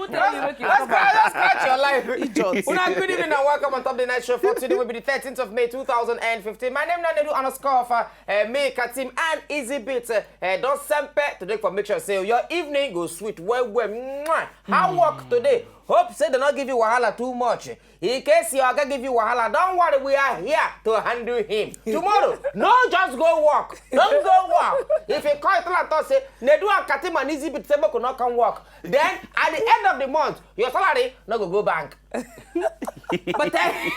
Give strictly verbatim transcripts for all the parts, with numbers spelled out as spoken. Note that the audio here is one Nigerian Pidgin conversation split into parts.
Tell you, make you come back. Just scratch your life. Una, good evening and welcome on top the night show for today. Will be the thirteenth of May two thousand and fifteen. My name is Nedu underscore Alpha, uh, me, Katim, and Easy Beat. Uh, uh, don't sempe today for make sure say your evening go sweet well well. Mwah. How work today? Hope say they not give you wahala too much. In case your oga give you wahala, don't worry, we are here to handle him. Tomorrow, no just go work. Don't go work. If you call, tell am talk say, Nedu and Katim and Easy Beat say make we no come work. Then at the end of the month, your salary no go go bank. But then,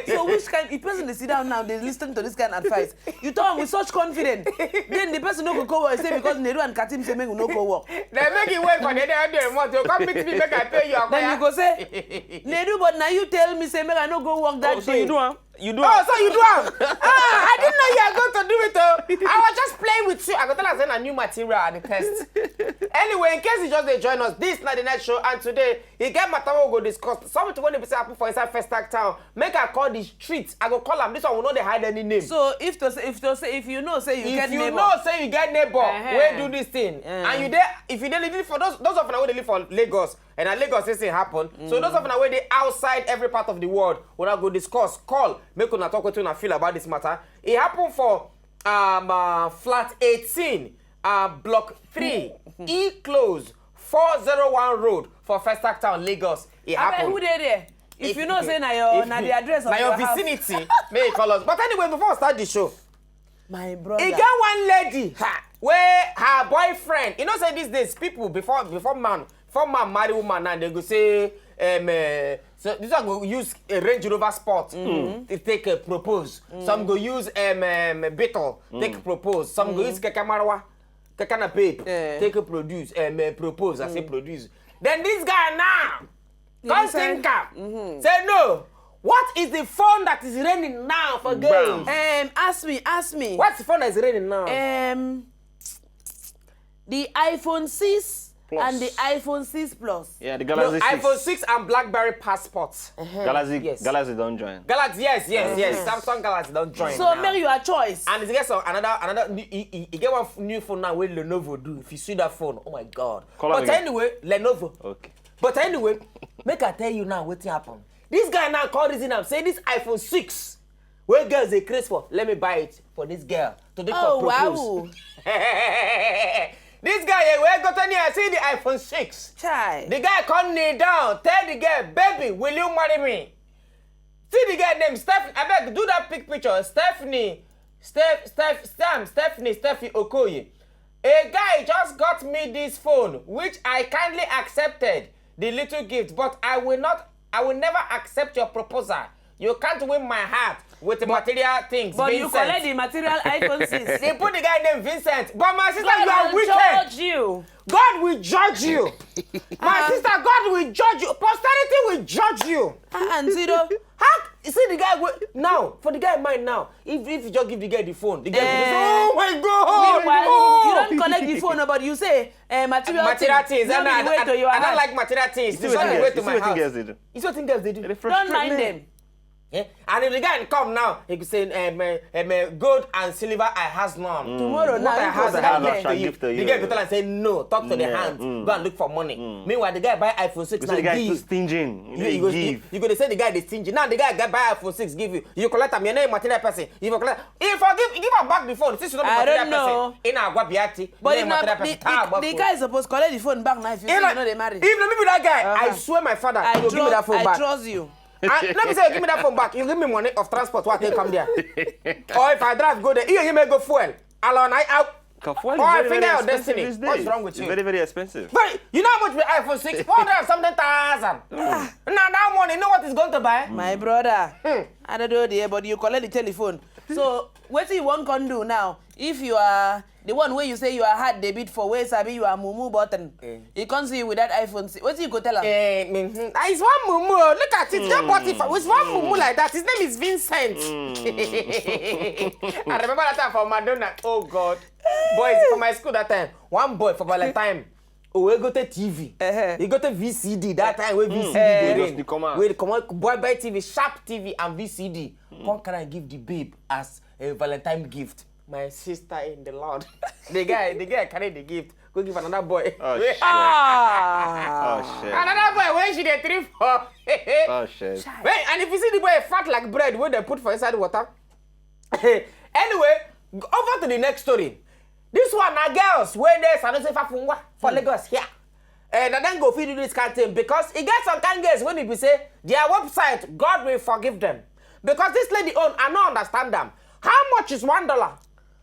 so which kind, if person dey sit down now, they listen to this kind of advice. You talk with such confidence. Then the person no go go work. Say because Nedu and Katim say make we no go work. Then make you wait for the end of the month. You come meet me, make I pay your oga. Then you go say, Nedu, but now you tell me say make I no go work that day. Oh, so you do am? You do am? Oh, so you do am? Ah, I didn't know you are going to do it. Oh, I was just playing with you. I go tell her say na new material at the test. Anyway, in case you just dey join us, this na the night show, and today e get matter wey we go discuss. Something wey dey be say happen for inside Festac town. Make I call the street. I go call am. This one we no dey hide any name. So if to say, if to say, if you know say you get neighbor, if you know say you get neighbor wey do this thing, and you dey, if you dey live for those, those of una wey dey live for Lagos, and na Lagos this thing happen. So those of una wey dey outside every part of the world, una go discuss, call, make una talk wetin una feel about this matter. E happen for um, uh, flat eighteen, uh, block three, E close, four zero one road for Festac Town, Lagos. E happen. Abeg, who dey there? If you know say na your, na the address of your house, na your vicinity, make you call us. But anyway, before we start the show, my brother, e get one lady, ha, wey her boyfriend, you know say these days people, before, before man, before man marry woman now, they go say, um, uh, so this one go use a Range Rover Sport to take a propose. Some go use um, um, Beetle take propose. Some go use Keke Marwa, Keke Napep take a produce, um, uh, propose. I say produce. Then this guy now come think am. Say no. What is the phone that is raining now for girls? Um, ask me, ask me. What's the phone that is raining now? Um, the iPhone six Plus. And the iPhone six Plus. Yeah, the Galaxy six. No, iPhone six and BlackBerry Passport. Galaxy, yes. Galaxy don join. Galaxy, yes, yes, yes. Samsung Galaxy don join. So make your choice. And e get some another, another. E, e, e get one f-, new phone now wey Lenovo do. If you see that phone, oh my God. But anyway, Lenovo. Okay. But anyway, make I tell you now wetin happen. This guy now come reason am say this iPhone six wey girls dey craze for, let me buy it for this girl to take for propose. Oh, wow. This guy here, wey go turn here, see the iPhone six. Chai. The guy come kneel down, tell the girl, baby, will you marry me? See the girl name Steph. Abeg, do that big picture. Stephanie, Steph, Steph, Sam, Stephanie, Steffi Okoye. A guy just got me this phone, which I kindly accepted the little gift, but I will not, I will never accept your proposal. You can't win my heart with material things, but you Vincent. Collect the material iPhone six. They put the guy name Vincent. But my sister, God you are will wicked. Judge you. God will judge you. My sister, God will judge you. Posterity will judge you. Ah, and see though. How? You see the guy go-, now, for the guy mind now, if, if you just give the guy the phone, the guy will say, oh my God. Meanwhile, you don't collect the phone, but you say, eh, material things. Material things. No be the way to your heart. I don't like material things. It's not the way to my heart. You see what girls dey do? Don't mind them. Yeah? And if the guy come now, he could say, um, uh, um, uh, gold and silver I has none. Tomorrow now, what I has, I give to you. The guy go tell am say, no, talk to the hand. Go and look for money. Meanwhile, the guy buy iPhone six now, the guy too stingy. You, you go, you, you go dey say the guy dey stingy. Now the guy, guy buy iPhone six give you. You collect am, you no be material person. You for collect. If I give, give am back the phone, since you no be material person. I don't know. In Agwa Biati, but you no be material person. The guy suppose collect the phone back now if you say you no dey marry. If no be that guy, I swear my father, you go give me that phone back. I trust you. And let me say, give me that phone back. You give me money of transport, what I take come there. Or if I drive go there, you, you may go fuel. Alone, I out. Ka fuel is very, very expensive these days. What's wrong with you? It's very, very expensive. Very, you know how much my iPhone six? Four hundred and something thousand. Now that money, you know what it's going to buy? My brother, I don't know there, but you collect the telephone. So, what you want can do now? If you are the one where you say you are hard debit for, where sabi you are mumu button. Eh. He comes to you with that iPhone six. What you go tell him? Eh, mm-hmm. Ah, it's one mumu. Look at it. Just bought it for, it's one mumu like that. His name is Vincent. I remember that time for Madonna. Oh God. Boys, for my school that time, one boy for Valentine, oh, he got a T V. Uh-huh. He got a V C D. That time, where V C D dey reign. Just the comma. Where the comma, boy buy T V, sharp T V and V C D. Come carry give the babe as a Valentine gift. My sister in the Lord. The guy, the guy carry the gift. Go give another boy. Oh, shit. Ah. Oh, shit. Another She dey trip for. Oh shit. Hey, and if you see the boy fat like bread wey dem put for inside water. Anyway, over to the next story. This one na girls wey dey Sanusi Fafungwa for Lagos here. Eh, na dem go fit do this kind thing because e get some kind girls wey e be say their website, God will forgive them. Because this lady own, I no understand am. How much is one dollar?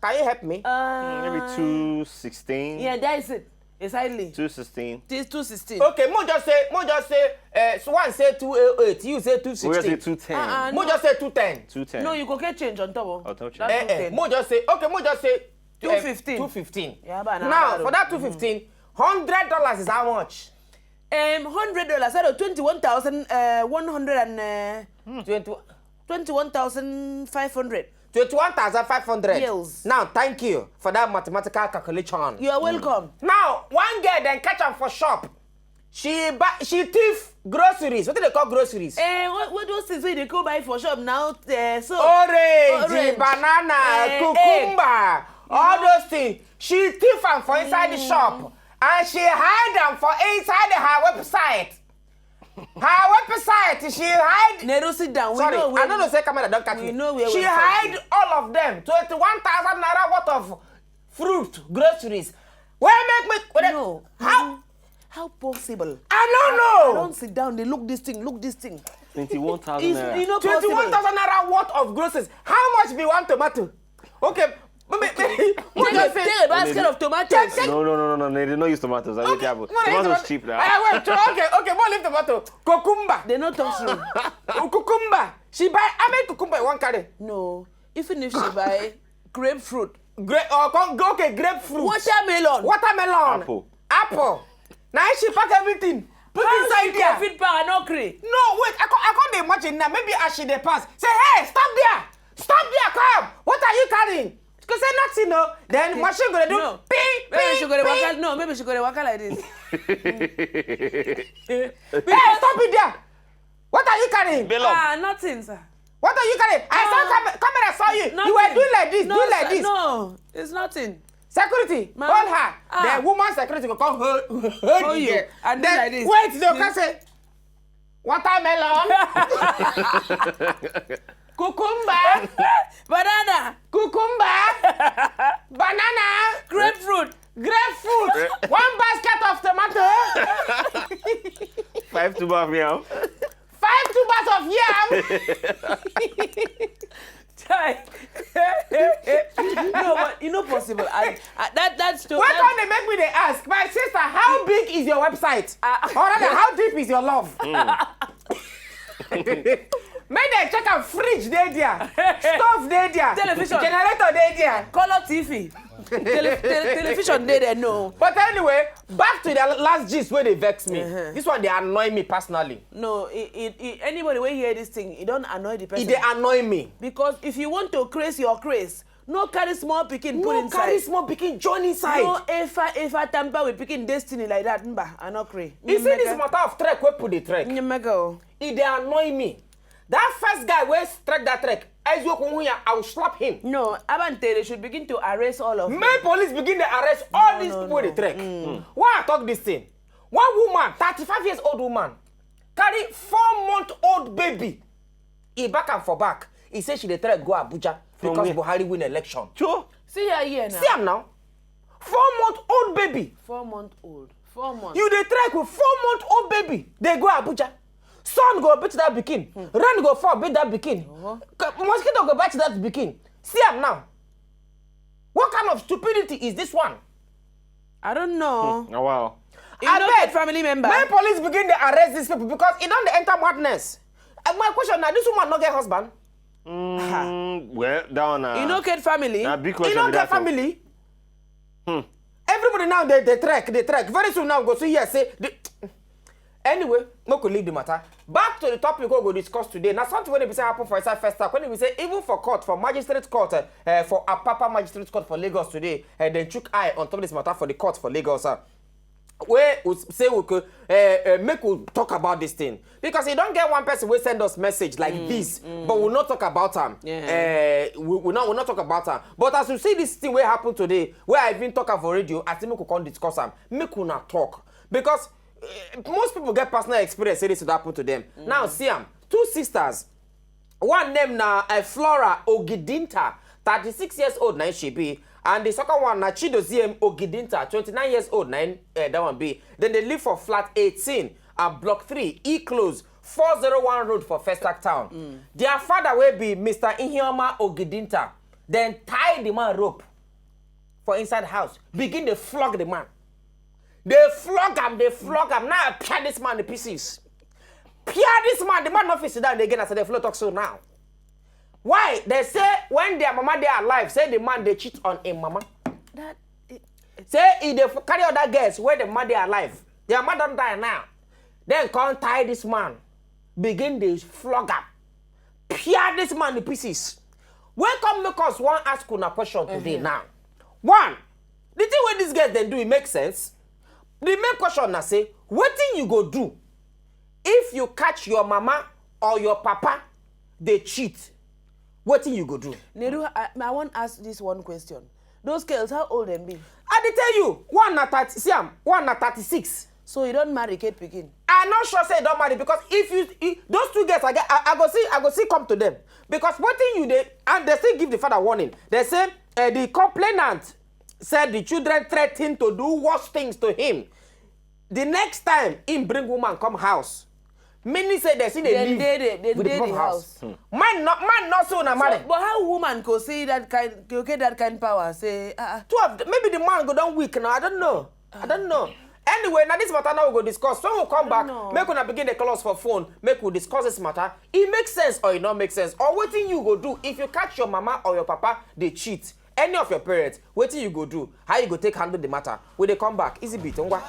Can you help me? Maybe Uh, two sixteen. yeah, that is it. Exactly. Two sixteen. This two sixteen. Okay, mo just say, mo just say, uh, so one say two eight, you say two We gonna say sixteen. two ten. Uh-uh. Mo just say two ten. Two ten. No, you go get change on top. Oh, top That change. Eh, eh, two ten. Mo just say, okay, mo just say Two fifteen. Two fifteen. Yeah, but Now for that two fifteen, hundred dollars is how much? Um, hundred dollars. That is twenty-one thousand uh, one hundred and uh, Twenty. twenty-one thousand five hundred. Twenty-one thousand five hundred. Yes. Now, thank you for that mathematical calculation. You are welcome. Now, one girl then catch am for shop. She buy, she thief groceries. What do they call groceries? Eh, what, what those things wey dey go buy for shop now? Uh, so Orange, Orange. Banana, Eh, cucumber, all those things. She thief am for inside the shop and she hide am for inside her website. Her website, she hide. Nehru, sit down. We Sorry, know where I don't know say camera don't catch We me. know where She website hide is. All of them, twenty-one thousand naira worth of fruit, groceries. Where make me? Where No. How? How possible? I don't I know. don't sit down. They look this thing. Look this thing. Twenty-one thousand It's, naira. You know, possible. Twenty-one thousand naira worth of groceries. How much be one tomato? Okay, maybe, maybe, what Take do I a, say? take a basket of tomatoes. Take- No, no, no, no, no. They don't use tomatoes. I Okay, don't what is Tomatoes it? Cheap now. Ah, wait, so, okay, okay, more leave tomato. Cucumber. They no talk true. Cucumber. She buy how many cucumber you want carry? No. Even if she buy grapefruit, Grape or con- okay, grapefruit. Watermelon. Watermelon. Apple. Apple. Now she pack everything. Put How inside she there. Fit pack, I no agree. No, wait. I can't, I can't imagine now. Maybe as she dey pass, say, "Hey, stop there, stop there, come. What are you carrying?" She go say nothing, no. Then machine gonna do No. ping, Maybe ping, she go dey ping. Waka. No, maybe she go dey Waka like this. Hey, stop it there. What are you carrying? Bill up. Ah, nothing, sir. What are you carrying? I saw Ah. cam- camera saw you. You Nothing. were doing like this, No, doing like sir, this. No, it's nothing. Security, Ma- hold her. Ah. The woman security go come hold, hold Hold you you. there. And do Then like this. Wait, they This- can say watermelon, cucumber, Banana, cucumber, banana, grapefruit. Grapefruit, one basket of tomato, Five tuber of yam. Five tubers of yam. Chai. No, but e no possible. I, I, that that's too. Why that- can't they make me they ask? My sister, how big is your website? Ah. Or rather, how deep is your love? Make dem check am, fridge dey there, stove dey there, Television. Generator dey there. Color T V. Tele, tele, television dey there, no. But anyway, back to the last gist wey dey vex me. Uh-huh. This one dey annoy me personally. No, it, it, it, anybody wey hear this thing, e don annoy the E person. dey annoy me. Because if you want to craze your craze, no carry small pikin put No inside. Carry small pikin join inside. No ever ever tamper with pikin destiny like that. Mba, I no craze. You see this matter of trek wey people dey trek. Nyemego. E dey annoy me. That first guy wey trek that trek, Ezio Kunhunya, I will slap him. No, Abantere should begin to arrest all of them. Make police begin dey arrest all No, these no, people wey dey no. trek. Why I talk this thing? One woman, thirty-five years old woman, carry four month old baby. He back am for back. He say she dey trek go Abuja From because where? Buhari win election. Sure. See her here now. See am now. Four month old baby. Four month old. Four months. You dey trek with four month old baby. Dey go Abuja. Sun go beat that pikin. Rain go fall beat that pikin. Ka- Mosquito go bite that pikin. See am now. What kind of stupidity is this one? I don't know. Oh, wow. You no Abeg, get family member. Make police begin dey arrest these people because e don dey enter madness. And my question na, this woman no get husband? Mm, well, that one. Uh, You no get family. Na big E question. no be get that, oh. Family. Everybody now dey dey trek, dey trek. Very soon now we go see here say. The, anyway, make we leave the matter. Back to the topic we go discuss today. Now something wey be say happen for inside first half. When we say even for court, for magistrate court, uh, uh, for Apapa Magistrate Court for Lagos today, and then chook eye on top of this matter for the court for Lagos. Uh, wey we say we could uh, uh, make we talk about this thing because e don get one person wey send us message like this, but we no talk about am. Yeah. Uh, we, we no we no talk about am. But as you see this thing wey happen today, wey I even talk am for radio, I say make we come discuss am, make una talk because Eh, most people get personal experience say this would happen to them. Now see am, two sisters, one name na uh, Flora Ogidinta, thirty-six years old na she be, and the second one na Chidoziem Ogidinta, twenty-nine years old na uh, that one be. Then they live for flat eighteen and block three, E close, four zero one road for Festac town. Their father will be Mister Ihioma Ogidinta. Then tie the man rope for inside house, begin dey flog the man. Dey flog am, dey flog am. Now I pia this man in pieces. Pia this man, the man no fit sit down again as I dey follow talk so now. Why? They say when their mama dey alive, say the man dey cheat on him mama. That it, Say e dey f- carry other girls wey the mama dey alive. Their mama don die now. Then come tie this man, begin dey flog am. Pia this man in pieces. Wey come make us wan ask una question today now. One, the thing wey these girls dem do, e make sense? The main question na say, wetin you go do if you catch your mama or your papa dey cheat? Wetin you go do? Neru, I, I want to ask this one question. Those girls, how old dem be? I dey tell you, one na thirty, see am, one na thirty-six. So you don marry, get pikin. I no sure say e don marry, because if you, you those two girls, I get, I, I go see, I go see come to them, because wetin you dey, and they still give the father warning. They say uh, the complainant said the children threatened to do worse things to him. The next time him bring woman come house, meaning say they still dey Dem live dey the, dem with the dey people the for house. House. Man no, man no so na marry. But how woman go see that kind, go get that kind power? Say, ah, ah. Two of them, maybe the man go don weak now. I don't know. I don't know. Anyway, now this matter now we go discuss. When we come back, know. Make una begin dey call us for phone. Make we discuss this matter. E make sense or e no make sense? Or wetin you go do if you catch your mama or your papa dey cheat? Any of your parents, wetin you go do? How you go take handle the matter? We dey come back. Easy beat, ngwa.